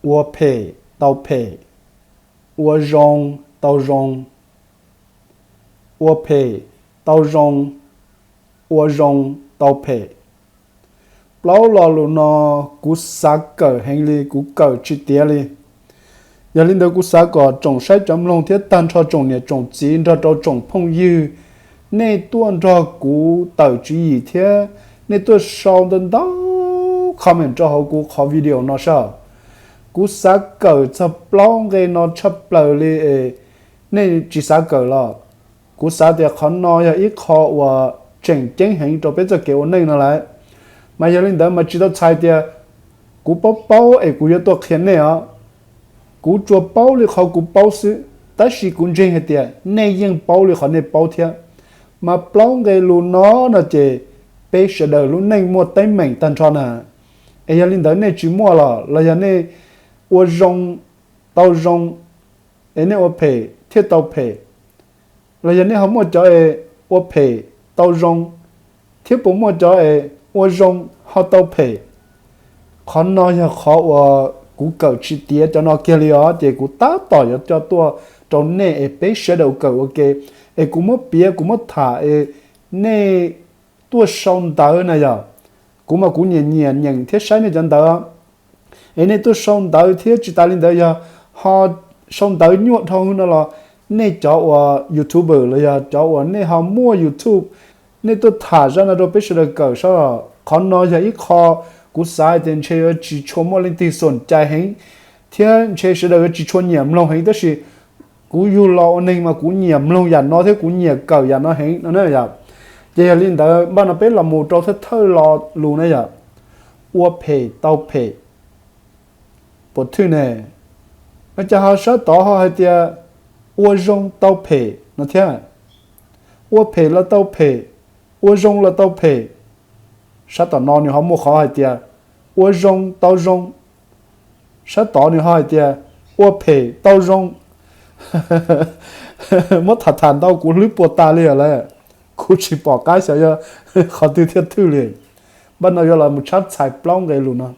Ua phem tau phem, ua zoo tau zoo. Ua phem tau zoo, ua zoo tau phem. Plaub lo lus no kuv xav kawm heev li, kuv kawm tsis tiav li. Yog li ntawd kuv xav kom tsoom saib cov mloog thiab tag nrho tsoom niam tsoom txiv nrog rau tsoom phooj ywg, nej tuaj nrog kuv tawm tswv yim thiab nej tuaj sau ntau ntau comment rau hauv kuv qhov video no sab. Kuv xav kawm txog plaub nqe no tshaj plaws li es nej tsis xav kawm los kuv xav tias qhov no yog ib qho uas tseem ceeb heev rau peb txoj kev ua neej no lawm. Mas yog li ntawd mas tsis tau txhais tias kuv paub paub es kuv yuav tuaj qhia nej os. Kuv tsuas paub li qhov kuv paub xwb, tab sis kuv ntseeg hais tias nej yeej paub li qhov nej paub thiab. Mas plaub nqe lus no no ces peb sawv daws lub neej muaj teeb meem tag nrho na. Es yog li ntawd nej tsis muaj los los yog nej ua zoo tau zoo, es nej ua phem thiaj tau phem, los yog nej ho muaj cov es ua phem tau zoo, thiab puas muaj cov es ua zoo ho tau phem. Qhov no yog qhov uas kuv kawm tsis tiav cov no kiag li os, ces kuv tab tom yuav coj tuaj rau nej es peb sawv daws kawm ua ke. Es kuv muab piav kuv muab tham es nej tuaj sau ntawv na yog, kuv mas kuv nyiam nyiam nyeem thiab saib nej cov ntawv. Es nej tuaj sau ntawv thiab tsis tas li ntawd yog ho sau ntawv nyuaj dhau no los nej cov uas YouTuber los yog cov uas nej ho muaj YouTube, nej tuaj tham zaj no rau peb sawv daws kawm sab. Qhov no yog ib qho kuv xav tias ntshe yuav tsis tshua muaj leej twg xom cai heev, thiab ntshe sawv daws yuav tsis tshua nyiam mloog heev, tab sis kuv yug los ua neeg mas kuv nyiam mloog yam no thiab kuv nyiam kawm yam no heev no na yom. Ces yog li ntawd npaj no peb los mus rau thawj thawj lo lus na yom. Ua phem tau phem. Puas thwj ne? No ces ho sab tod ho hais tias ua zoo tau phem no thiab. Ua phem los tau phem, ua zoo los tau phem. Sab tom no nws ho muaj qhov hais tias ua zoo tau zoo. Sab tod nws ho hais tias ua phem tau zoo. Muab tham tham ntau kuv hlwb puas tas li lawm, kuv tsis pom qab xyov yog qhov twg thiaj thwj li. Npaj no yuav los mus tshab txhais plaub nqe lus no.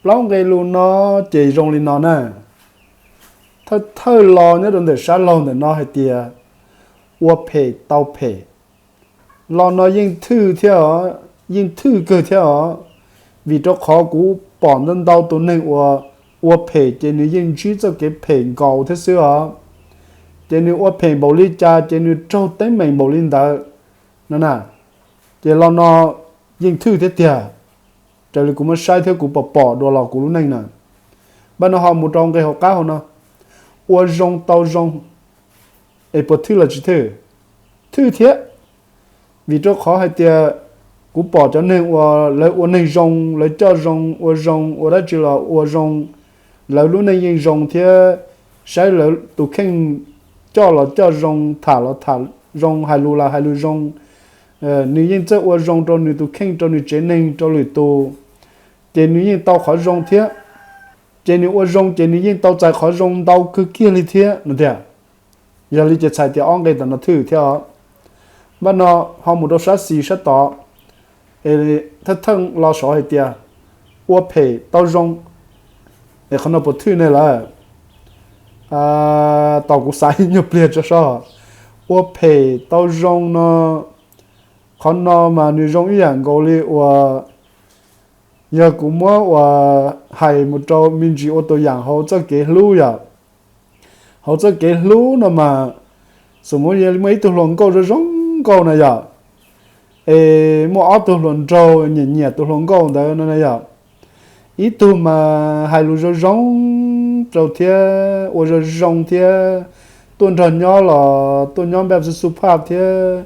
Plaub nqe lus no ces zoo li no na. Thawj thawj lo nyob rau ntawm sab laug ntawm no hais tias ua phem tau phem. Lo no yeej thwj thiab os, yeej thwj kawg thiab os. Vim rau qhov kuv pom ntau ntau tus neeg uas ua phem ces nws yeej ntsib txoj kev phem nkaus thiab xwb os. Ces nws ua phem npaum li cas ces nws raug teeb meem npaum li ntawd no na. Ces lo no yeej thwj thiab tiag, raws li kuv muab saib thiab kuv pom pom dua los kuv lub neej na. Npaj no ho mus rau nqe hauv qab hauv no, ua zoo tau zoo, es puas thwj los tsis thwj? Thwj thiab. Vim rau qhov hais tias kuv pom cov neeg uas lawv ua neeg zoo, lawv coj zoo, ua zoo, ua dab tsi los ua zoo, lawv lub neej yeej zoo thiab. Saib lawv tus kheej coj los coj zoo, tham los tham zoo, hais lus los hais lus zoo. Nws yeej txawj ua zoo rau nws tus kheej, rau nws tsev neeg, rau lwm tus, ces nws yeej tau qhov zoo thiab. Ces nws ua zoo ces nws yeej tau txais qhov zoo ntau kawg kiag li thiab no tiag. Yog li ces txhais tias ob nqe tom no thwj thiab os. Npaj no ho mus rau sab xis sab tod, es thawj thawj lo saud hais tias ua phem tau zoo, es qhov no puas thwj ne lawm? Tos kuv xav ib nyuag pliag tso sob. Ua phem tau zoo no, qhov no mas nws zoo ib yam nkaus li uas yog kuv muab uas hais mus rau me ntsis ua tus yam hauv txoj kev hlub yom. Hauv txoj kev hlub no mas, xum muab yog muaj ib tug hluas nkauj zoo zoo nkauj na yom, es muaj ob tug hluas nraug nyiam nyiam tus hluas nkauj ntawd no na yom. Ib tug mas hais lus zoo zoo rau thiab ua zoo zoo thiab, tuaj nrog nyob los tuaj nyob npaj xu xu phaj thiab,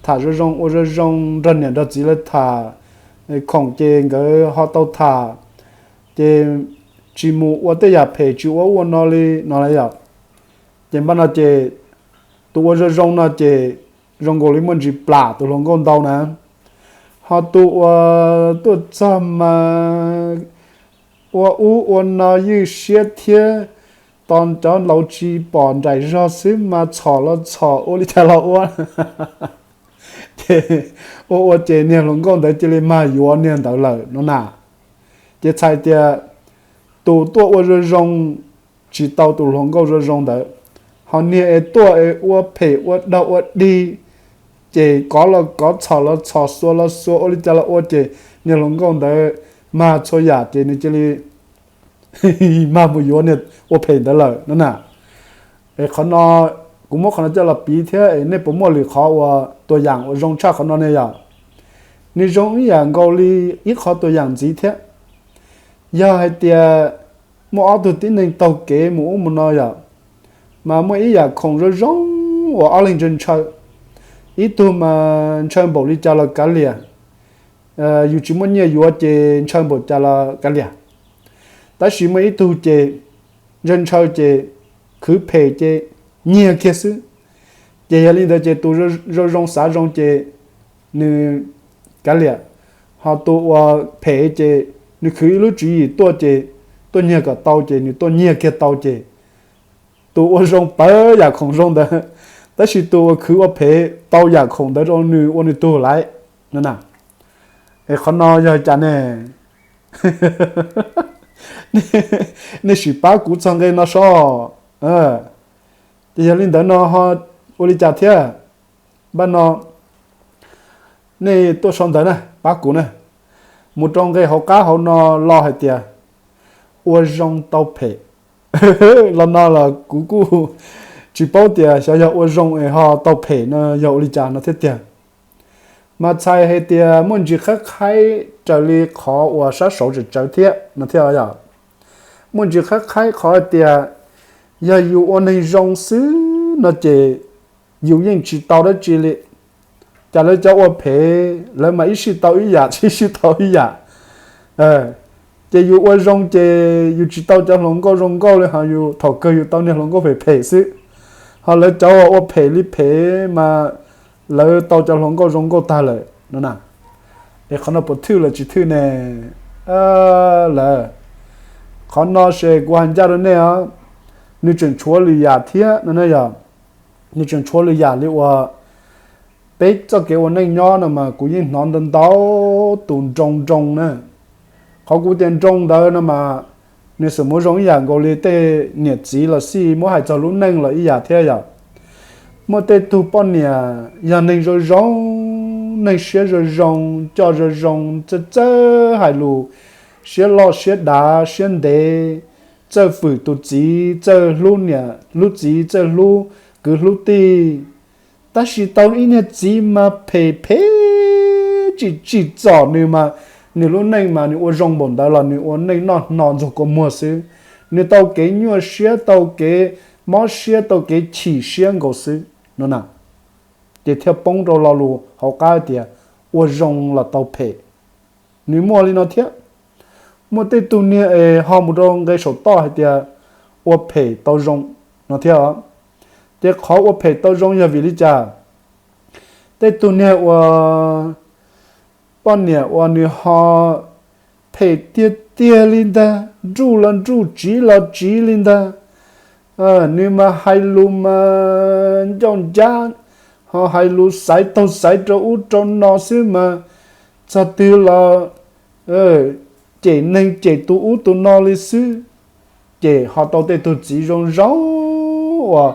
tham zoo zoo ua zoo zoo nrog niam nrog txiv lawv tham, khoom ces nkawd ho tau tham, ces tsis mus ua tej yam phem tsis ua ub ua no li no na yom. Ces npaj no ces tus ua zoo zoo no ces zoo nkaus li muaj ntsis plam tus hluas nkauj ntau na. Ho tus uas tuaj txog mas ua ub ua no ywj siab thiab, tos cov laus tsis pom nraim zog xwb mas txhom los txhom ua li cas los ua. Ces ua ua ces niag hluas nkauj ntawd cia li mag yuav niag ntawd lawm no na. Ces txhais tias tus tuaj ua zoo zoo tsis tau tus hluas nkauj zoo zoo ntawd, ho niag es tuaj es ua phem ua daug ua dig, ces kov los kov, txhom los txhom, xuas los xuas, ua li cas los ua, ces niag hluas nkauj ntawd mag txhua yam ces nws cia li mag mus yuav niag ua phem ntawd lawm no na. Es qhov no kuv muab qhov no coj los piv thiab es nej puas muaj lwm qhov uas tuam yam uas zoo tshaj qhov no ne yom? Nws zoo ib yam nkaus li ib qhov tuam yam ntxiv thiab. Yog hais tias muaj ob tug tib neeg taug kev mus ub mus no yom, mas muaj ib yam khoom zoo zoo uas ob leeg ntshaw ntshaw. Ib tug mas ntshaw npaum li cas los kav liam, yus tsis muaj nyiaj yuav ces ntshaw npaum cas los kav liam. Tab sis muaj ib tug ces ntshaw ntshaw ces khwv phem ces nyiag kiag xwb. Ces yog li ntawd ces tus zoo zoo xav zoo ces nws kav liam, ho tus uas phem ces nws khwv ib lub tswv yim tuaj ces tuaj nyiag kom tau ces nws tuaj nyiag kiag tau ces tus ua zoo pawv yam khoom zoo ntawd, tab sis tus uas khwv ua phem tau yam khoom ntawd rau nws ua nws tug laiv no na. Es qhov no yog cas ne? Nej sim pab kuv txog nqe no soj. Ces yog li ntawd no ho ua li cas thiab? Npaj no nej tuaj sau ntawv na, pab kuv na, mus rau nqe hauv qab hauv no los hais tias ua zoo tau phem. Los no los kuv kuj tsis paub tias xyov yog ua zoo es ho tau phem no yog ua li cas no thiab tiag. Mas txhais hais tias muaj ntsis qhaib qhaib raws li qhov uas sab saud tseem tsawv thiab no thiab yom. Muaj ntsis qhaib qhaib qhov hais tias yog yus ua neeg zoo xwb no ces yus yeej tsis tau dab tsi li. Cas lawv cov ua phem lawv mas ib sij tau ib yam, ib sij tau ib yam. Ces yus ua zoo ces yus tsis tau cov hluas nkauj zoo nkauj li, ho yus thaum kawg yus tau niag hluas nkauj phem phem xwb. Ho lawv cov uas ua phem li phem mas lawv tau cov hluas nkauj zoo nkauj tag lawm no na. Es qhov no puas thwj los tsis thwj ne? Lawm, qhov no ces kuv hais ncaj rau nej os, nws tseem tshuav lwm yam thiab no ne yog. Nws tseem tshuav lwm yam li uas peb txoj kev ua neej nyob no mas kuv yeej hnov ntau ntau tus nroo nroo na. Qhov kuv tias nroo ntawd no mas nws xum muv zoo ib yam nkaus li tej niam txiv los xij muab hais txog lub neej los ib yam thiab yom. Muaj tej tug poj niam yog neeg zoo zoo, neeg siab zoo zoo, coj zoo zoo, txawj txawj hais lus, siab loj siab dav siab ntev, txawj fwm tus txiv, txawj hlub niam hlub txiv, txawj hlub kwv hlub tij. Tab sis tau ib niag txiv mas phem phem, tsim tsim txom nws mas, nws lub neej mas nws ua zoo npaum ntawd los nws ua neej noj hno ntxuag kua muag xwb. Nws tau kev nyuaj siab, tau kev mob siab, tau kev chim siab nkaus xwb no na. Ces thiaj poob rau lo lus hauv qab tias ua zoo los tau phem. Nws muaj li no thiab. Muaj tej tug niag es ho mus rau nqe saum toj hais tias ua phem tau zoo no thiab os. Ces qhov ua phem tau zoo yog vim li cas? Tej tug niag uas poj niam uas nws ho phem tiag tiag li ntag, nruj los nruj, tsiv los tsiv li ntag. Nws mas hais lus mas ncauj ncab, ho hais lus xaiv taug xaiv rau ub rau no xwb mas, txog twg los cem neeg cem tus ub tus no li xwb. Ces ho tau tej tug txiv zoo zoo uas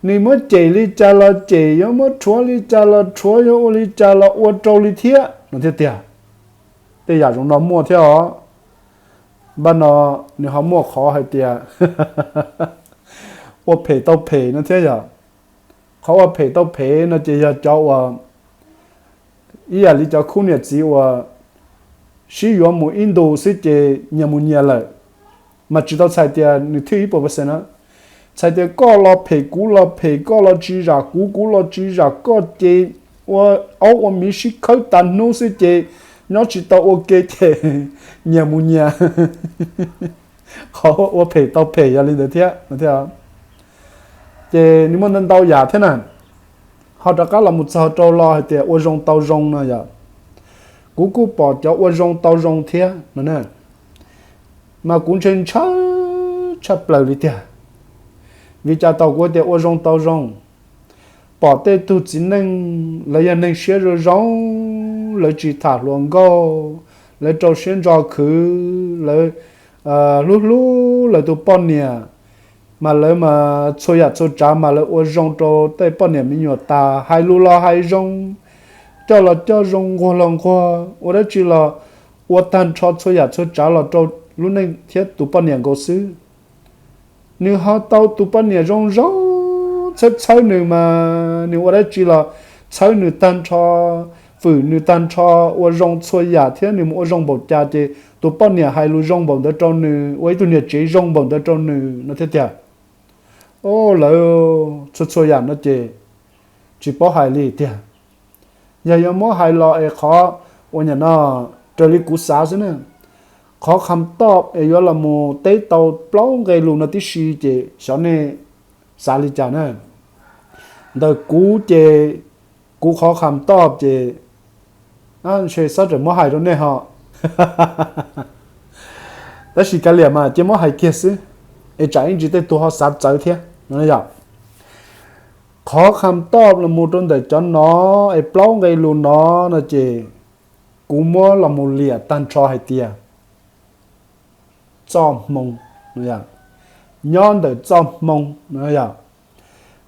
nws muab cem li cas los cem, yuav muab rhuav li cas los rhuav, yuav ua li cas los ua rau li thiab no thiab tiag. Tej yam zoo no muaj thiab os. Npaj no nws ho muaj qhov hais tias ua phem tau phem no thiab yom. Qhov ua phem tau phem no ces yog cov uas ib yam li cov khub niam txiv uas sib yuav mus ib ntus xwb ces nyias mus nyias lawm, mas tsis tau txhais tias nws thwj ib puas percent na. Txhais tias koj los phem, kuv los phem, koj los tsis zam kuv, kuv los tsis zam koj ces ua aub ua miv sib khawb tas hnub xwb ces nyob tsis tau ua ke ces nyias mus nyias. Qhov ua phem tau phem yog li ntawd thiab no thiab. Ces nws muaj ntau ntau yam thiab na. Ho rov qab los mus txog rau lo hais tias ua zoo tau zoo no yom. Kuv kuj pom cov ua zoo tau zoo thiab no na, mas kuv ntshe ntshaw tshaj plaws li tiag. Vim cas tau kuv tias ua zoo tau zoo? Pom tej tug txiv neej lawv yog neeg siab zoo zoo, lawv tsis tham hluas nkauj, lawv rau siab ntso khwv, lawv hlub hlub lawv tus poj niam, mas lawv mas txhua yam txhua tsav mas lawv ua zoo rau tej poj niam me nyuam tas, hais lus los hais zoo, coj los coj zoo, nquag los nquag, ua dab tsi los ua tag nrho txhua yam txhua tsav los rau lub neej thiab tus poj niam nkaus xwb. Nws ho tau tus poj niam zoo zoo, txhawb txhawb nws mas nws ua dab tsi los txhawb nws tag nrho, fwm nws tag nrho, ua zoo txhua yam thiab nws mus ua zoo npaum cas ces tus poj niam hais lus zoo npaum ntawd rau nws, ua ib tug niam tsev zoo npaum ntawd rau nws no thiab tiag. Lawv txhua txhua yam no ces tsis paub hais li tiag. Yog yuav muab hais los es qhov uas nyam no raws li kuv xav xwb na, qhov kham toj es yuav los mus teb tau plaub nqe lus no tib si ces xyov nej xav li cas na. Ntawm kuv ces kuv qhov kham toj ces ntshe xob tseem muab hais rau nej ho. Tab sis kav liam mas cia muab hais kiag xwb, es tsam ib ntsis tej tug ho xav txawv thiab no yom. Qhov kham toj los mus rau ntawm cov no es plaub nqe lus no no ces kuv muab los mus liam tag nrho hais tias txoj hmoo, nyob ntawm txoj hmoo no yom.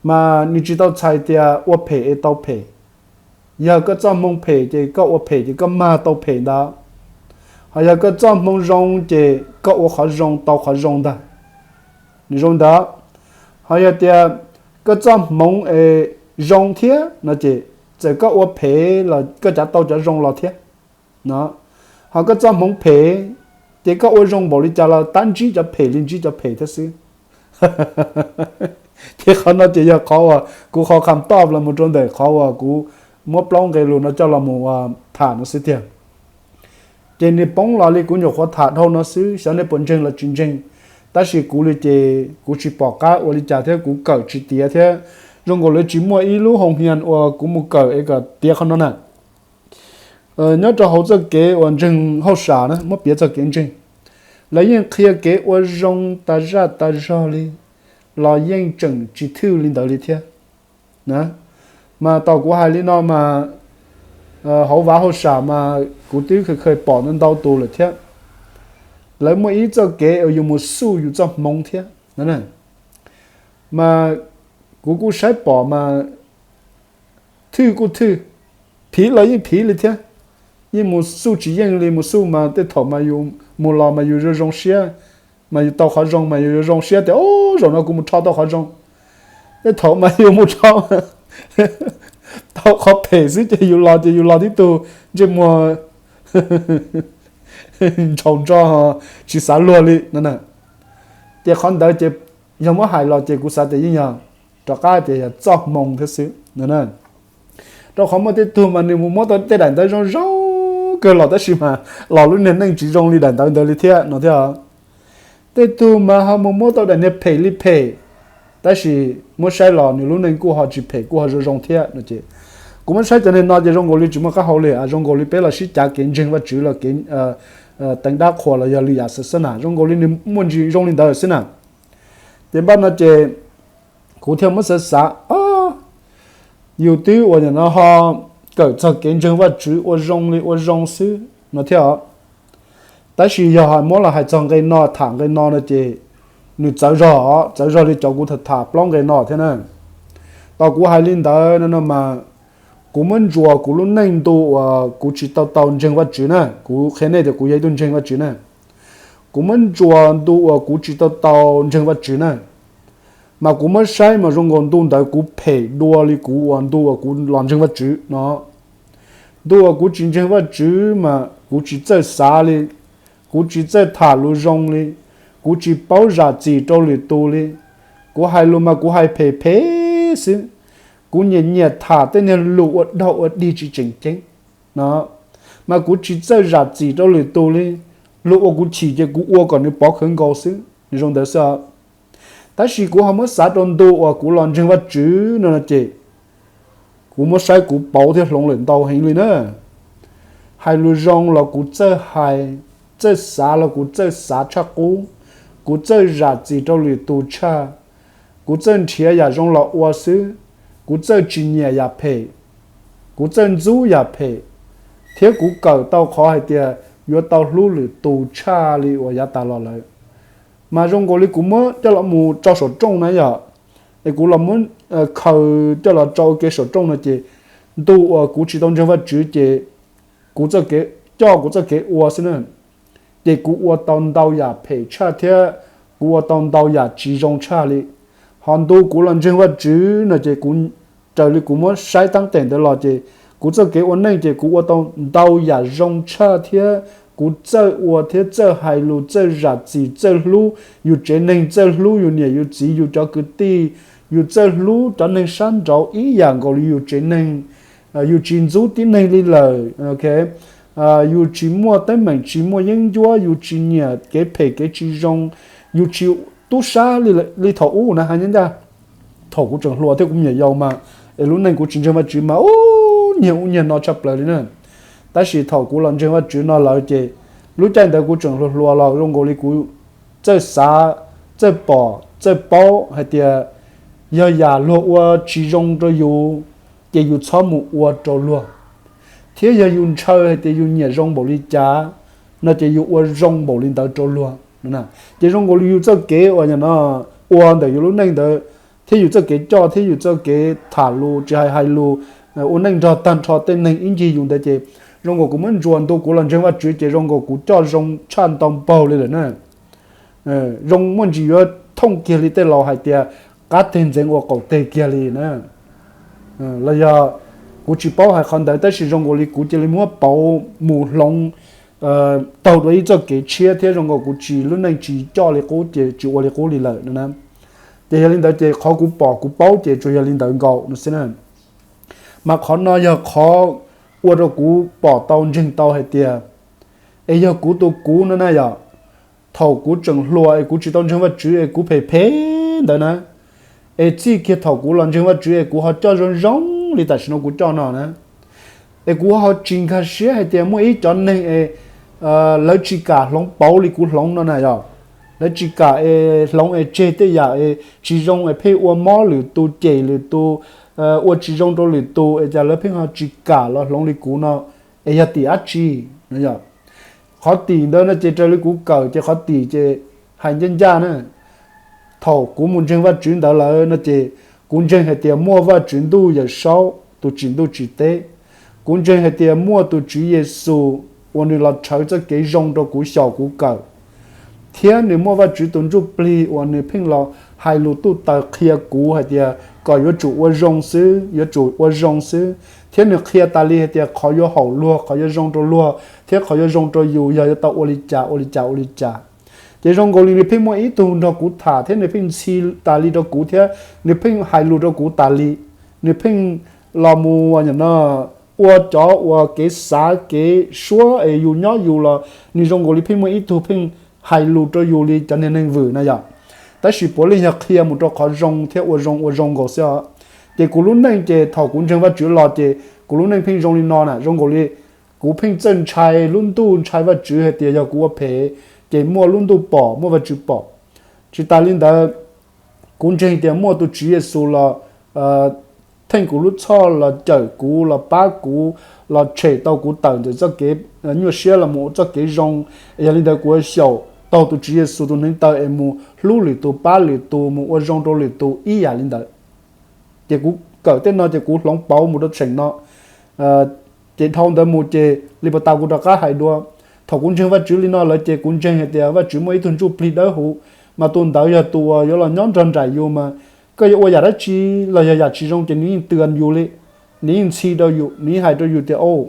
Mas nws tsis tau txhais tias ua phem es tau phem. Yog koj txoj hmoo phem ces koj ua phem ces koj mag tau phem ntawd. Ho yog koj txoj hmoo zoo ces koj ua qhov zoo tau qhov zoo ntag. Nws zoo ntawd. Ho yog tias koj txoj hmoov es zoo thiab no ces txawm koj ua phem los koj cav tau cov zoo los thiab no. Ho koj txoj hmoov phem, ces koj ua zoo npaum li cas los tab ntsib cov phem li ntsib cov phem thiab xwb. Ces qhov no ces yog qhov uas kuv qhov kham toj los mus rau ntawm qhov uas kuv muab plaub nqe lus no coj los mus tham no xwb tiag. Ces nws poob los li kuv nyuam qhuav tham dhau no xwb, xyov nej puas ntseeg los tsis ntseeg. Tab sis kuv li ces kuv tsis pom qab ua li cas thiab kuv kawm tsis tiav thiab. Zoo nkaus li tsis muaj ib lub hoo hias uas kuv mus kawm es kom tiav qhov no na. Nyob rau hauv txoj kev uas ntseeg hauj sam na, muab piav txog kev ntseeg, lawv yeej qhia kev ua zoo tas zaj tas zog li, los yeej tseem tsis thwj li ntawd li thiab. Mas thaum kuv hais li no mas hauv vav hauj sam mas kuv twb kha kha pom ntau ntau tus lawm thiab. Lawv muaj ib txoj kev uas yus mus xuj yus txoj hmoov thiab. Mas kuv kuj saib pom mas thwj kuj thwj, phiv los yeej phiv li thiab. Yeej mus xuj tsis yeej li, mus xuj mas tej thaum mas yus mus los mas yus zoo zoo siab, mas yus tau qhov zoo mas yus zoo siab tias o, zaum no kuv mus rho tau qhov zoo. Tej thaum mas yus mus rho tau qhov phem xwb ces yus los ces yus los tib tug ntsej muag ntsaus ntso, tsis xav luag li no. Ces qhov ntawd ces yog muab hais los ces kuv xav tias yeej yog rov qab tias yog txoj hmoo thiab xwb. Rau qhov muaj tej tug mas nws mus muab tau tej daim ntawv zoo zoo kawg los tab sis mas los lub niag neej tsis zoo li daim ntawv ntawd li thiab no thiab. Tej tug mas ho mus muab tau daim niag phem li phem, tab sis muab saib los nws lub neej kuj ho tsis phem kuj ho zoo zoo thiab no ces kuv muab saib cov niag no ces zoo nkaus li tsis muaj qab hau li, zoo nkaus li peb los sib cav kev ntseeg Vajtswv los kev teev dab qhuas los yog lwm yam xwb xwb na, zoo nkaus li nws muaj ntsis zoo li ntawd xwb na. Ces npaj no ces kuv thiaj muab xav xav, yus twb uas nim no ho kawm txog kev ntseeg Vajtswv ua zoo li ua zoo xwb no thiab os. Tab sis yog muab los hais txog nqe no tham nqe no no ces nws txawv zog, txawv zog li cov kuv tham tham plaub nqe no thiab na. Thaum kuv hais li ntawd no no mas kuv muab ntsuas kuv lub neej ntu uas kuv tsis tau tau ntseeg Vajtswv na, kuv qhia nej tias kuv yog ib tug ntseeg Vajtswv na. Kuv muab ntsuas ntu uas kuv tsis tau tau ntseeg Vajtswv na, mas kuv muab saib mas zoo nkaus ntu ntawd kuv phem dua li kuv uas ntu uas kuv los ntseeg Vajtswv no. Ntu uas kuv tsis ntseeg Vajtswv mas kuv tsis txawj xav li, kuv tsis txawj tham lus zoo li, kuv tsis paub zam txim rau lwm tus li. Kuv hais lus mas kuv hais phem phem xwb, kuv nyiam nyiam tham tej niag lus ua daug ua dig tsis tseem ceeb no, mas kuv tsis txawj zam txim rau lwm tus li. Lus uas kuv chim ces kuv ua kom nws pov khawv nkaus xwb, nws zoo ntawd xwb. Tab sis kuv ho muab xav rau ntu uas kuv los ntseeg Vajtswv no no ces kuv muab saib kuv pauv thiab hloov lawm ntau heev li na. Hais lus zoo los kuv txawj hais, txawj xav los kuv txawj xav tshaj qub, kuv txawj zam txim rau lwm tus tshaj, kuv txawj nrhiav yam zoo los ua xwb, kuv txawj tsis nyiam yam phem, kuv txawj ntxub yam phem, thiab kuv kawm tau qhov hais tias yuav tau hlub lwm tus tshaj li uas yav tas los lawm. Mas zoo nkaus li kuv muab coj los mus tso saum rooj na yom, es kuv los muab khaws coj los tso ua ke saum rooj no ces ntu uas kuv tsis tau ntseeg Vajtswv ces kuv txoj kev coj kuv txoj kev ua xwb na, ces kuv ua tau ntau yam phem tshaj thiab kuv ua tau ntau yam tsis zoo tshaj li. Ho ntu kuv los ntseeg Vajtswv no ces kuv, raws li kuv muab saib tab tom ntawd los ces kuv txoj kev ua neej ces kuv ua tau ntau yam zoo tshaj thiab kuv txawj ua thiab txawj hais lus, txawj zam txim, txawj hlub yus tsev neeg, txawj hlub yus niam yus txiv, yus cov kwv tij, yus txawj hlub cov neeg sab nraud ib yam nkaus li yus tsev neeg. Yus tsis ntxub tib neeg li lawm, yus tsis muaj teeb meem, tsis muaj yeeb ncuab, yus tsis nyiam kev phem kev tsis zoo, yus tsis tub sab li thaum ub na, hais ncaj ncaj. Thaum kuv tseem hluas thiab kuv me nyuam yaus mas, es lub neej kuv tsis ntseeg Vajtswv mas ub nyiag ub nyiag no tshaj plaws li na. Tab sis thaum kuv los ntseeg Vajtswv no lawm ces lub caij ntawd kuv tseem hluas hluas los zoo nkaus li kuv txawj xav, txawj pom, txawj paub hais tias yog yam luag ua tsis zoo rau yus, ces yus txhob mus ua rau luag. Thiab yog yus ntshaw hais tias yus nyiam zoo npaum li cas no ces yus ua zoo npaum li ntawd rau luag. Ces zoo nkaus li yus txoj kev uas no ua ntawm yus lub neej ntawd, thiab yus txoj kev coj thiab yus txoj kev tham lus, tsis hais hais lus, ua neej nrog tag nrho tej neeg ib ncig yus ntawd ces zoo nkaus kuv muab ntsuas ntu kuv los ntseeg Vajtswv ces zoo nkaus kuv coj zoo tshaj ntau npaug li lawm na. Zoo muaj ntsis yuav thooj kiag li tej laus hais tias qab teg ntxeev ua qaum teg kiag li na. Los yog kuv tsis paub hais qhov ntawd tab sis zoo nkaus li kuv cia li muab pauv mus hloov taug dua ib txoj kev tshiab thiab zoo nkaus kuv tsis, lub neej tsis coj li qub ces tsis ua li qub li lawm no na. Ces yog li ntawd ces qhov kuv pom kuv paub ces tsuas yog li ntawd nkaus no xwb na. Mas qhov no yog qhov ua rau kuv pom tau ntseeg tau hais tias, es yog kuv tus kuv no na yom, thaum kuv tseem hluas es kuv tsis tau ntseeg Vajtswv es kuv phem phem ntawd na, es txij kiag thaum kuv los ntseeg Vajtswv es kuv ho coj zoo zoo li tam sim no kuv coj no na, es kuv ho tsis nkag siab hais tias muaj ib cov neeg es lawv tsis kam hloov pauv li kuv hloov no na yom. Lawv tsis kam es hloov es tseg tej yam es tsis zoo es pheej ua mob lwm tus, cem lwm tus, ua tsis zoo rau lwm tus es cas lawv pheej ho tsis kam los hloov li kuv no, es yog tim dab tsi no yom. Qhov tim ntawd no ces raws li kuv kawm ces qhov tim ces hais ncaj ncaj na, thaum kuv mus ntseeg Vajtswv ntawd lawm no ces kuv ntseeg hais tias muaj Vajtswv ntuj Yawmsaub tus tsim ntuj tsim teb. Kuv ntseeg hais tias muaj tus Tswv Yexus uas nws los rhawv txoj kev zoo rau kuv xyaum kuv kawm, thiab nws muaj Vajtswv tus Ntsujplig uas nws pheej los hais lus tuj taws qhia kuv hais tias kom yuav tsum ua zoo xwb, yuav tsum ua zoo xwb, thiab nws qhia tas li hais tias qhov yuav haum luag, qhov yuav zoo rau luag thiab qhov yuav zoo rau yus yog yuav tau ua li cas ua li cas ua li cas. Ces zoo nkaus li nws pheej muaj ib tug nrog kuv tham thiab nws pheej ntxhi tas li rau kuv thiab nws pheej hais lus rau kuv tas li. Nws pheej los mus no ua cov uas kev xav kev suab es yus nyob yus los nws zoo nkaus li pheej muaj ib tug pheej hais lus rau yus li cov niag neeg vwm na yom. Tab sis puav leej yog qhia mus rau qhov zoo thiab ua zoo ua zoo nkaus xwb os. Ces kuv lub neej ces thaum kuv ntseeg Vajtswv los ces kuv lub neej pheej zoo li no na, zoo nkaus li kuv pheej txawj ntshai lub ntuj ntshai Vajtswv hais tias yog kuv ua phem ces muaj lub ntuj pom, muaj Vajtswv pom. Tsis tas li ntawd, kuv ntseeg tias muaj tus Tswv Yexus los theej kuv lub txhoj, los cawm kuv, los pab kuv, los tshem tau kuv tawm ntawm txoj kev nyuaj siab los mus txoj kev zoo. Yog li ntawd kuv xyaum taug tus Tswv Yexus tus hneev taw es mus hlub lwm tus, pab lwm tus, mus ua zoo rau lwm tus ib yam li ntawd. Ces kuv kawm tej no ces kuv hloov pauv mus rau tseem no. Ces dhau ntawd mus ces li puas tas kuv rov qab hais dua, thaum kuv ntseeg Vajtswv li no lawm ces kuv ntseeg hais tias Vajtswv muaj ib tug Ntsujplig dawb huv, mas tus ntawd yog tus uas yuav los nyob nrog nraim yus mas koj yuav ua yam dab tsi los yog yam tsis zoo ces nws yeej tw yus li, nws yeej ntxhi rau yus, nws yeej hais rau yus tias, o,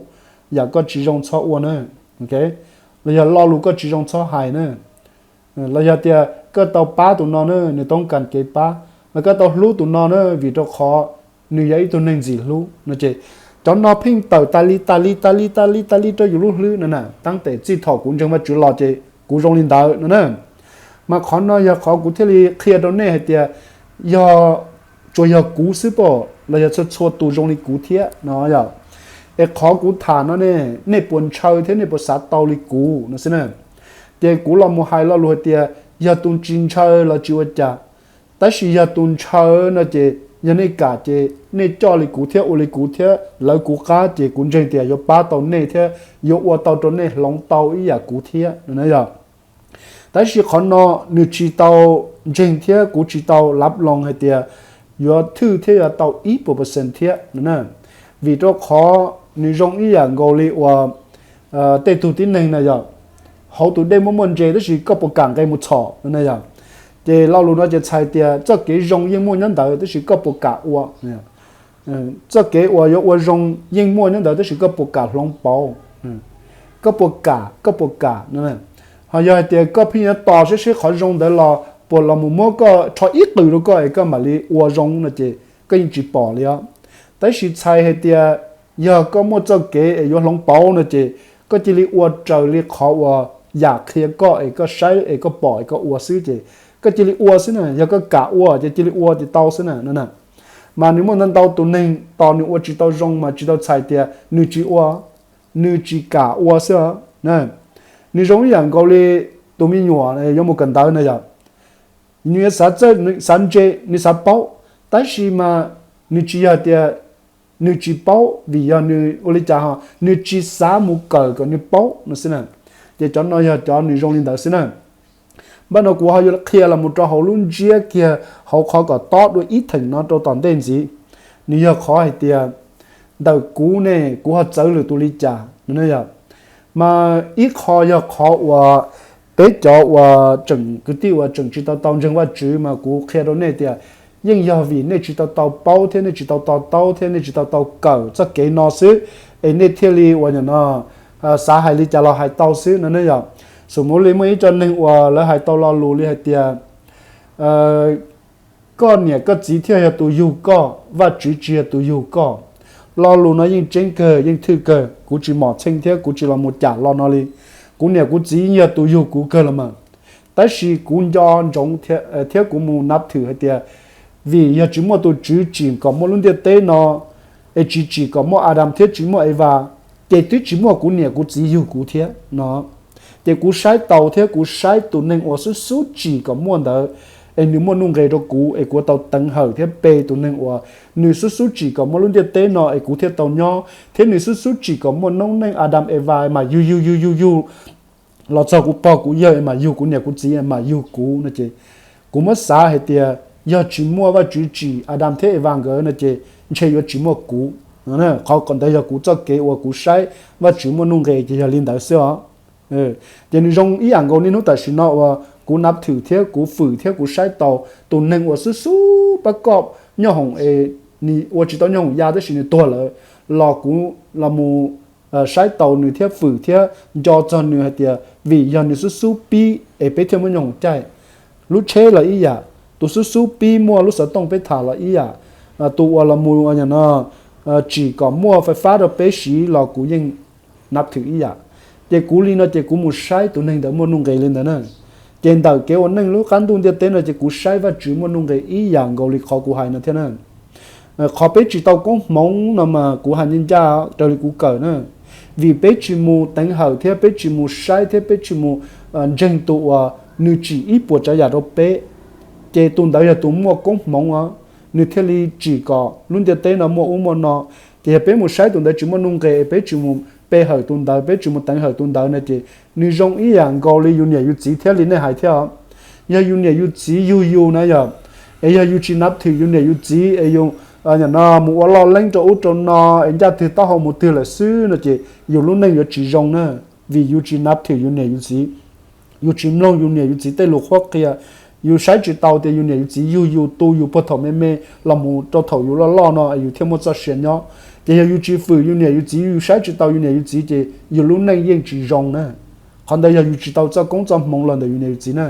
yam koj tsis zoo txhob ua na, los yog lo lus koj tsis zoo txhob hais na. Los yog tias koj tau pab tus no na, nws toob kas kev pab, los koj tau hlub tus no na vim rau qhov nws yog ib tug neeg ntxim hlub no ces cov no pheej tawm tas li tas li tas li tas li tas li rau yus lub hlwb no na, tab sis txij thaum kuv ntseeg Vajtswv los ces kuv zoo li ntawd no na. Mas qhov no yog qhov kuv thiaj li qhia rau nej hais tias yog tsuas yog kuv xwb pom los yog txhua txhua tus zoo li kuv thiab no yom. Es qhov kuv tham no ne, nej puas ntshaw thiab nej puas xav tau li kuv no xwb na. Ces kuv los mus hais lo lus hais tias yog tus tsis ntshaw los tsis ua cas, tab sis yog tus ntshaw no ces Yog nej kam ces nej coj li kuv thiab ua li kuv thiab lawv kuv qab ces kuv ntseeg tias yuav pab tau nej thiab yuav ua tau rau nej hloov tau ib yam kuv thiab no yog. Tab sis qhov no nws tsis tau ntseeg thiab kuv tsis tau lab loos hais tias yuav thwj thiab yuav tau ib puas percent thiab no. Vim rau qhov nws zoo ib yam nkaus li uas tej tug tib neeg na yog, hauv tus dej muaj muaj ntses tab sis koj puas kam nqes mus txhom no na yog. Ces lo lus no ces txhais tias txoj kev zoo yeej muaj nyob ntawd tab sis koj puas kam ua. Txoj kev uas yuav ua zoo yeej muaj nyob ntawd tab sis koj puas kam hloov pauv, koj puas kam, koj puas kam no. Ho yog hais tias koj pheej yuav tos seb seb qhov zoo ntawd los puas los mus muab koj rho ib qws rau koj es koj mam li ua zoo no ces koj yeej tsis pom li os. Tab sis txhais hais tias yog koj muaj txoj kev es yuav hloov pauv no ces koj cia li ua raws li qhov uas yam qhia koj es koj saib es koj pom es koj ua xwb ces koj cia li ua xwb na. Yog koj kam ua ces cia li ua ces tau xwb na no na. Mas nws muaj ntau ntau tus neeg tos nws ua tsis tau zoo mas tsis tau txhais tias nws tsis ua, nws tsis kam ua xwb os. Nws zoo ib yam nkaus li tus me nyuam yuav mus kawm ntawv na yog, nws yuav xav txawj, xav ntse, nws xav paub, tab sis mas nws tsis yog tias nws tsis paub vim yog nws ua li cas ho nws tsis xav mus kawm kom nws paub no xwb na. Ces cov no yog cov nws zoo li ntawd xwb na. Npaj no kuv ho yuav qhia los mus rau hauv lub ntsiab kiag hauv qhov kom tob dua ib theem no rau tom ntej ntxiv. Nws yog qhov hais tias ntawm kuv ne kuv ho txawv lwm tus li cas no yog. Mas ib qho yog qhov uas peb cov uas tseem kwv tij uas tseem tsis tau tau ntseeg Vajtswv mas kuv qhia rau nej tias yeej yog vim nej tsis tau tau paub thiab nej tsis tau to taub thiab nej tsis tau tau kawm txoj kev no xwb es nej thiaj li uas nim no xav hais li cas los hais tau xwb no ne yog. Xum mus li muaj ib co neeg uas lawv hais tau lo lus li hais tias koj niam koj txiv thiaj yog tus yug koj, Vajtswv tsis yog tus yug koj. Lo lus no yeej tseeb kawg yeej thwj kawg, kuv tsis mom txheej thiab kuv tsis los mus cam lo no li. Kuv niam kuv txiv yeej yog tus yug kuv kawg los mas, tab sis kuv nco ntsoov thiab kuv mus nab thwm hais tias vim yog tsis muaj tus Tswv tsim kom muaj lub ntiaj teb no es tsis tsim kom muaj Adas thiab tsis muaj Evas, ces twb tsis muaj kuv niam kuv txiv yug kuv thiab no. Ces kuv saib tau thiab kuv saib tus neeg uas xub xub tsim kom muaj ntawd es nws muaj nuj nqes rau kuv es kuv tau teev hawm thiab pe tus neeg uas nws xub xub tsim kom muaj lub ntiaj teb no es kuv thiaj tau nyob, thiab nws xub xub tsim kom muaj noob neej Adas Evas mas yug yug yug yug yug los txog kuv pog kuv yawg es mas yug kuv niam kuv txiv es mas yug kuv no ces kuv muab xav hais tias yog tsis muaj Vajtswv tsim Adas thiab Evas nkawd no ces ntshe yuav tsis muaj kuv. Qhov ntawd yog kuv txoj kev uas kuv saib Vajtswv muaj nuj nqes ces yog li ntawd xwb os. Ces nws zoo ib yam nkaus niaj hnub tam sim no uas kuv nab thwm thiab kuv fwm thiab kuv saib tau tus neeg uas xub xub pab koj nyooj hoom es nws ua tsis tau nyooj hoom ya tab sis nws tuag lawm los kuv los mus saib tau nws thiab fwm thiab nco txog nws hais tias vim yog nws xub xub pib es peb thiaj muaj nyooj hoom caij. Lub tsheb los ib yam, tus xub xub pib muaj lub xov tooj peb tham los ib yam, tus uas los mus no tsim kom muaj fais fab rau peb siv los kuv yeej nab thwm ib yam. Ces kuv li no ces kuv mus saib tus neeg ntawd muaj nuj nqes li ntawd na. Ces ntawm kev ua neej lub qab ntuj ntiaj teb no ces kuv saib Vajtswv muaj nuj nqes ib yam nkaus li qhov kuv hais no thiab na. Qhov peb tsis tau koob hmoov no mas kuv hais ncaj ncaj raws li kuv kawm na, vim peb tsis mus teev hawm thiab peb tsis mus saib thiab peb tsis mus ntseeg tus uas nws tsim ib puas tsav yam rau peb, ces tus ntawd yog tus muaj koob hmoov os, nws thiaj li tsim kom lub ntiaj teb no muaj ub muaj no. Ces yog peb mus saib tus ntawd tsis muaj nuj nqes es peb tsis mus pe hawm tus ntawd peb tsis mus teev hawm tus ntawd no ces nws zoo ib yam nkaus li yus niam yus txiv thiab li nej hais thiab os. Yog yus niam yus txiv yug yus na yog, es yog yus tsis nab thwm yus niam yus txiv es yus nim no mus ua loj leeb rau ub rau no es ncaj twg taub hau mus twg lawm xwb no ces yus lub neej yuav tsis zoo na, vim yus tsis nab thwm yus niam yus txiv. Yus tsis mloog yus niam yus txiv tej lus qhuab qhia, yus saib tsis tau tias yus niam yus txiv yug yus tu yus puag thaum me me los mus rau thaum yus loj loj no yus thiaj muaj txoj sia nyob. Ces yog yus tsis fwm yus niam yus txiv, yus saib tsis tau yus niam yus txiv ces yus lub neej yeej tsis zoo na. Qhov ntawd yog yus tsis tau txoj koob txoj hmoov los ntawm yus niam yus txiv na.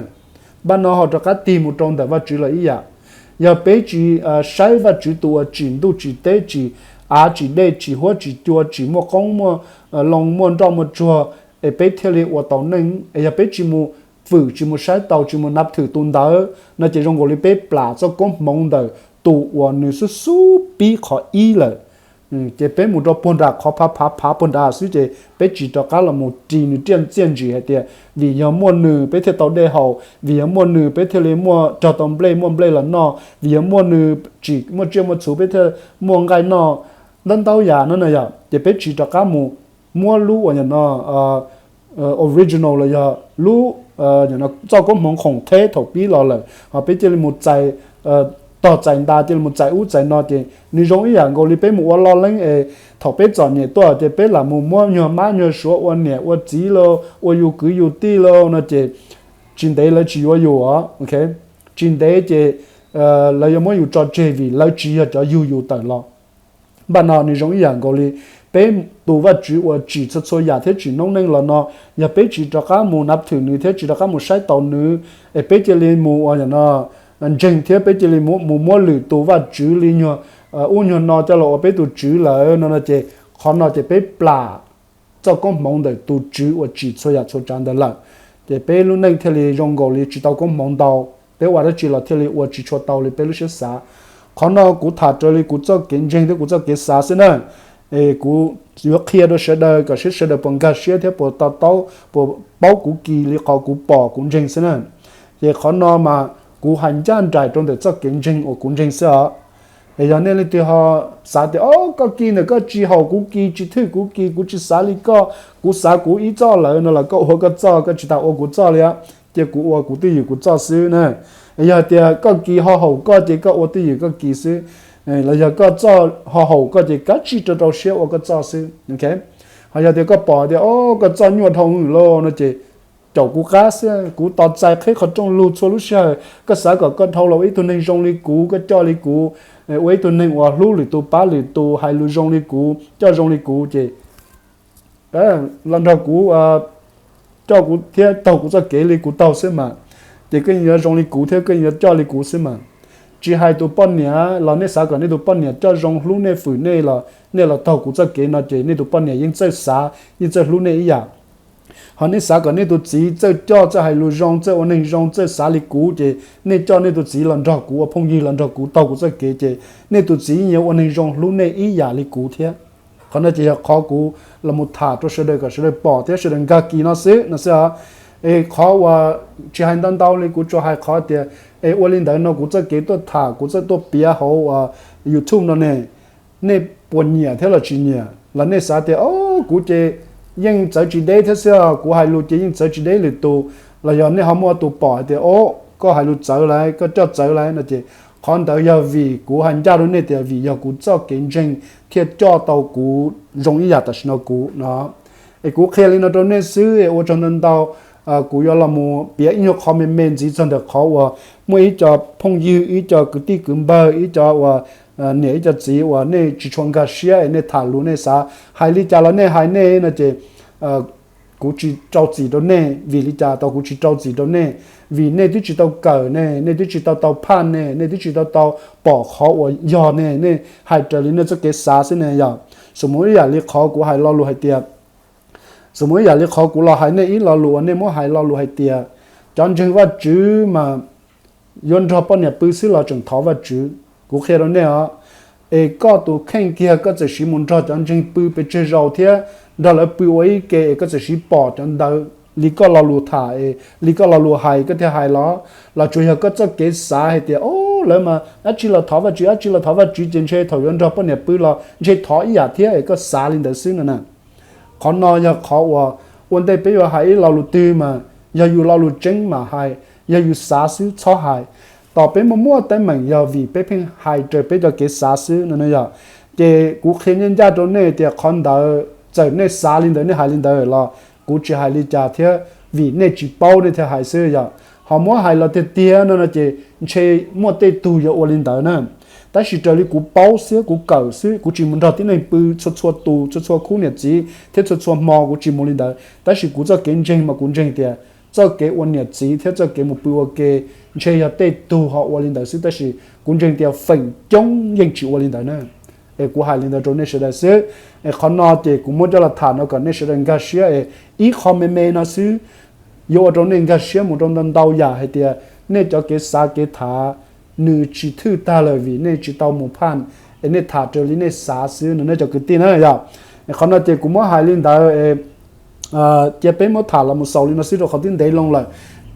Npaj no ho rov qab tig mus rau ntawm Vajtswv los ib yam. Yog peb tsis saib Vajtswv tus uas tsim ntuj tsim teb, tsim av tsim dej, tsim huab tsim cua, tsim muaj qoob muaj loo, muaj nroj muaj tsuag, es peb thiaj li ua tau neej. Es yog peb tsis mus fwm tsis mus saib tau tsis mus nab thwm tus ntawd no ces zoo nkaus li peb plam txoj koob hmoov ntawm tus uas nws xub xub pib qhov ib lawm. Ces peb mus rau puag nram qhov phav phav phav puag nrad xwb ces peb tsis rov qab los mus ris nws riaj txiaj ntsig hais tias vim yog muaj nws peb thiaj tau dej haus, vim yog muaj nws peb thiaj li muaj rog tau nplej, muaj nplej los noj, vim yog muaj nws tsim muaj tsiaj muaj txhu peb thiaj muaj nqaij noj. Ntau ntau yam no na yom, ces peb tsis rov qab mus muab lub uas yog no original los yog lub txoj koob hmoov khoom theb thaum pib los lawm ho peb cia li mus txais tog txais nta, cia li mus txais ub txais no ces nws zoo ib yam nkaus li peb mus ua loj leeb es thaum peb txom nyem tuaj ces peb lam mus muab nyuag mab nyuag suav ua niam ua txiv lauj, ua yus kwv yus tij lauj no ces tsis ntev lawv tsis yuav yus os. Tsis ntev ces lawv yuav muab yus tso tseg vim lawv tsis yog cov yug yus tawm los. Npaj no nws zoo ib yam nkaus li peb tus Vajtswv uas tsim txhua txhua yam thiab tsim noob neej los no, yog peb tsis rov qab mus nab thwm nws thiab tsis rov qab mus saib taus nws, es peb cia li mus ua no ntseeg thiab peb cia li mus muab lwm tus vaj tswv li nyuag ub nyuag no coj los ua peb tus tswv lawm no no ces qhov no ces peb plam txoj koob hmoov ntawm tus Tswv uas tsim txhua yam txhua tsav ntawd lawm. Ces peb lub neej thiaj li zoo nkaus li tsis tau koob hmoov ntau, peb ua dab tsi los thiaj li ua tsis tshua tau li peb lub siab xav. Qhov no kuv tham raws li kuv txoj kev ntseeg thiab kuv txoj kev xav xwb na. Es kuv yuav qhia rau sawv daws kom seb sawv daws puas nkag siab thiab puas to taub, puas paub kuv kis li qhov kuv pom kuv ntseeg xwb na. Ces qhov no mas kuv hais ncaj nraim rau ntawm txoj kev ntseeg uas kuv ntseeg xwb os. Es yog nej leej twg ho xav tias, o, koj kis ntawm koj tsis haum kuv kis, tsis thwj kuv kis, kuv tsis xav li koj, kuv xav kuv ib txoj lawm no los koj ua koj txoj, koj tsis tas ua kuv txoj li, cia kuv ua kuv twj ywm kuv txoj xwb na. Yog hais tias koj kis ho haum koj ces koj ua twj ywm koj kis xwb, los yog koj txoj ho haum koj ces kav tsij rau rau siab ua koj txoj xwb. Ho yog tias koj pom tias, o, koj txoj nyuaj dhau lawm no ces caum kuv qab xwb, kuv tos txais qheb qhov rooj lug txhua lub sij hawm. Koj xav kom koj dhau los ua ib tug neeg zoo li kuv, koj coj li kuv, ua ib tug neeg uas hlub lwm tus pab lwm tus, hais lus zoo li kuv, coj zoo li kuv ces los nrog kuv, coj kuv thiab taug kuv txoj kev li kuv taug xwb mas. Ces koj yeej yuav zoo li kuv thiab koj yeej yuav coj li kuv xwb mas. Tsis hais tus poj niam los nej xav kom nej tus poj niam coj zoo hlub nej fwm nej los nej los taug kuv txoj kev no ces nej tus poj niam yeej txawj xav yeej txawj hlub nej ib yam. Ho nej xav kom nej tus txiv txawj coj txawj hais lus zoo txawj ua neeg zoo txawj xav li kuv ces nej coj nej tus txiv los nrog kuv ua phooj ywg los nrog kuv taug kuv txoj kev ces nej tus txiv yeej yuav ua neeg zoo hlub nej ib yam li kuv thiab. Qhov no ces yog qhov kuv los mus tham rau sawv daws kom sawv daws pom thiab sawv daws nkag kis no xwb no xwb os. Es qhov uas tsis hais ntau ntau li kuv tsuas hais qhov tias, es ua li ntawd no kuv txoj kev tuaj tham kuv txawj tuaj piav hauv YouTube no ne, nej puas nyiam thiab los tsis nyiam los nej xav tias, o, kuv ces yeej txawv tsis deb thiab xwb, kuv hais lus ces yeej txawv tsis deb lwm tus, los yog nej ho muaj tus pom hais tias, o, koj hais lus txawv lawm, koj coj txawv lawm no ces qhov ntawd yog vim kuv hais ncaj rau nej tias vim yog kuv txoj kev ntseeg thiaj coj tau kuv zoo ib yam tam sim no kuv no. Es kuv qhia li no rau nej xwb es ua tsaug ntau ntau. Kuv yuav los mus piav ib nyuag qhov me me ntxiv txog ntawm qhov uas muaj ib co phooj ywg, ib co kwv tij kwv npawg, ib co uas niam ib co txiv uas nej tsis tshua nkag siab es nej tham lus nej xav hais li cas los nej hais nej no ces kuv tsis rau txim rau nej. Vim li cas tau kuv tsis rau txim rau nej? Vim nej twb tsis tau kawm ne, nej twb tsis tau tau phaj ne, nej twb tsis tau tau pom qhov uas yog ne, nej hais raws li nej txoj kev xav xwb ne yom. Xus mus ib yam li qhov kuv hais lo lus hais tias, xus mus ib yam li qhov kuv los hais nej ib lo lus uas nej muab hais lo lus hais tias cov ntseeg Vajtswv mas yuav nrog poj niam pw xwb los tseem thov Vajtswv. Kuv qhia rau nej os, es koj tus kheej kiag koj txawm siv mus nrog cov ntseeg pw pes tsawg zaus thiab nrog lawv pw ua ib ke es koj txawm siv pom cov ntawd li koj lo lus tham es li koj lo lus hais koj thiaj hais los, los tsuas yog koj txoj kev xav hais tias, o, lawv mas dab tsi los thov Vajtswv, dab tsi los thov Vajtswv ces ntshe thaum yuav nrog poj niam pw los ntshe thov ib yam thiab es koj xav li ntawd xwb no na. Qhov no yog qhov uas ua ntej peb yuav hais ib lo lus twg mas yog yus lo lus tseeb mam hais, yog yus xav xwb txhob hais. Tos peb muaj muaj teeb meem yog vim peb pheej hais raws peb cov kev xav xwb no yog. Ces kuv qhia ncaj ncaj rau nej tias qhov ntawd txawm nej xav li ntawd nej hais li ntawd los kuv tsis hais li cas thiab, vim nej tsis paub nej thiaj hais xwb yom. Ho muab hais los tiag tiag no no ces ntshe muaj tej tug yuav ua li ntawd na. Tab sis raws li kuv paub xwb kuv kawm xwb, kuv tsis mus nrog tib neeg pw txhua txhua tus txhua txhua khub niam txiv thiab txhua txhua hmo kuv tsis mus li ntawd, tab sis kuv txoj kev ntseeg mas kuv ntseeg tias txoj kev ua niam txiv thiab txoj kev mus pw ua ke ntshe yog tej tug ho ua li ntawd xwb, tab sis kuv ntseeg tias feem coob yeej tsis ua li ntawd na. Es kuv hais li ntawd rau nej sawv daws xwb. Es qhov no ces kuv muab coj los tham no kom nej sawv daws nkag siab es ib qho me me no xwb yuav ua rau nej nkag siab mus rau ntau ntau yam hais tias nej cov kev xav kev tham nws tsis thwj tag lawm vim nej tsis tau mus phaj, es nej tham raws li nej xav xwb no nej cov kwv tij na yom. Qhov no ces kuv muab hais li ntawd, cia peb muab tham los mus xaus li no xwb rau qhov twb ntev loo lawm.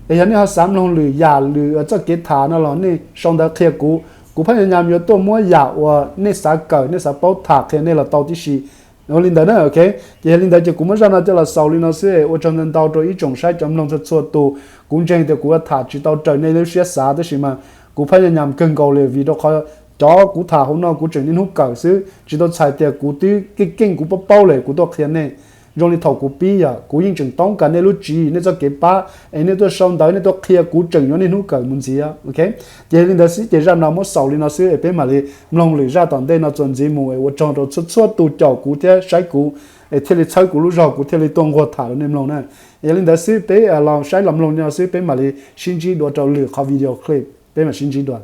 Es yog nej ho xav mloog lwm yam lwm txoj kev tham no los nej sau ntawv qhia kuv, kuv phab nyas nyas yuav tuaj muab yam uas nej xav kawm nej xav paub tham qhia nej los tau tib si. Ua li ntawd na, ok. Ces yog li ntawd ces kuv muab zaj no coj los xaus li no xwb, ua tsaug ntau ntau rau ib tsoom saib cov mloog txhua txhua tus. Kuv ntseeg tias kuv tham tsis tau raws nej lub siab xav tab sis mas kuv phab nyas nyas kawg nkaus li vim rau qhov cov kuv tham hauv no kuv tseem niaj hnub kawm xwb, tsis tau txhais tias kuv twb keej keej kuv paub paub lawm kuv tuaj qhia nej. Zoo li thaum kuv pib yog kuv yeej tseem toob kas nej lub tswv yim nej txoj kev pab es nej tuaj sau ntawv nej tuaj qhia kuv tseem yuav niaj hnub kawm mus ntxiv, ok. Ces yog li ntawd xwb ces zaj no muab xaus li no xwb es peb mam li mloog lwm zaj tom ntej no txuas ntxiv mus es ua tsaug rau txhua txhua tus caum kuv thiab saib kuv es thiaj li txhawb kuv lub zog kuv thiaj li tuaj nquag tham rau nej mloog na. Yog li ntawd xwb peb los saib los mloog li no xwb peb mam li sib ntsib dua rau lwm qhov video clip peb mam sib ntsib dua.